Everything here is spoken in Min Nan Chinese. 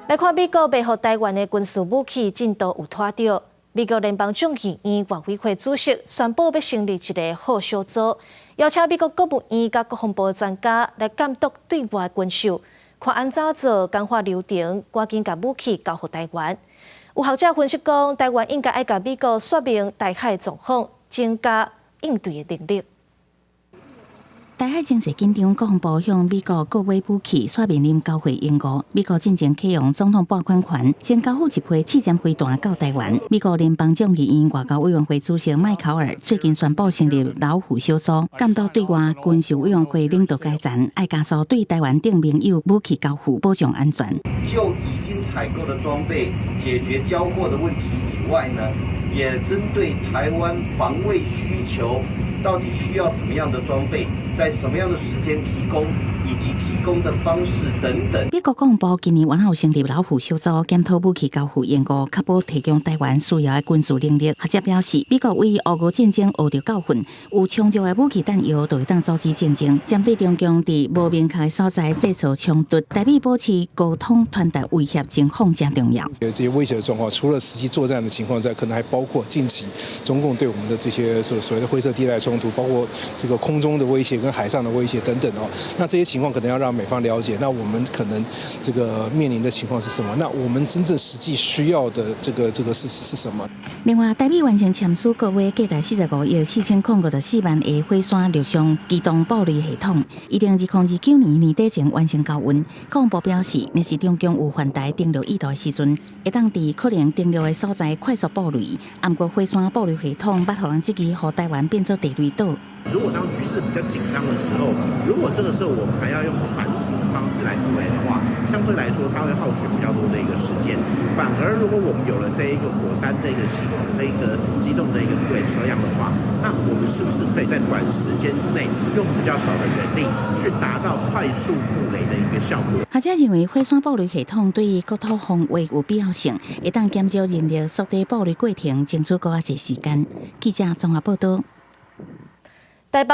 來看美國賣予台灣的軍事武器進度有拖著。美國聯邦眾議院外委會主席宣布欲成立一个好小組，邀請美國國務院佮國防部的專家來監督對外軍售，看按怎做簡化流程，趕緊共武器交予台灣。有學者分析講，台灣應該愛共美國說明台海狀況，增加應對的能力。台海情勢緊張，國防部向美國購買武器，煞面臨交貨延誤。美國進前啟用總統撥款權，先交付一批刺針飛彈到台灣。美國聯邦眾議院外交委員會主席麥考爾最近宣布成立老虎小組，監督對外軍售委員會領導階層，愛加速對台灣等盟友武器交付，保障安全。就已經採購的裝備解決交貨的問題以外呢，也針對台灣防衛需求，到底需要什麼樣的裝備，在什麼樣的時間提供，以及提供的方式等等。美國國防部今年原有成立老虎小組，檢討武器交付延誤，確保提供台灣需要的軍事能力。學者表示，美國對烏俄戰爭學著教訓，有充足的武器彈藥，就會當阻止戰爭。針對中共佇無明確的所在製造衝突，台美保持溝通傳達威脅情況誠重要。這些威脅的狀況，除了實際作戰的情況之外，可能還包括近期中共對我們的這些所謂的灰色地帶衝突，包括這個空中的威脅跟海上的威脅等等哦。那這些情況可能要讓美方了解，那我們可能這個面臨的情況是什麼？那我們真正實際需要的這個是什麼？另外，台美完成簽署購買價值45五十四萬的火山陸上機動布雷系統，預定2029年年底前完成交運。國防部表示，若是中共有犯台登陸意圖的時陣，會當佇可能登陸的所在快速布雷。毋過火山布雷系統捌予人質疑，予台灣變做地雷島。如果當局勢比較緊張的時候，如果這個時候我們還要用傳統的方式來布雷的話，相對來說它會耗取比較多的一個時間。反而如果我們有了這一個火山這個系統，這一個機動的一個布雷車輛的話，那我們是不是可以在短時間之內用比較少的人力去達到快速布雷的一個效果？學者認為，火山布雷系統對於國土防衛有必要性，會當減少人力縮短布雷過程，爭取閣較濟時間。記者綜合報道。台北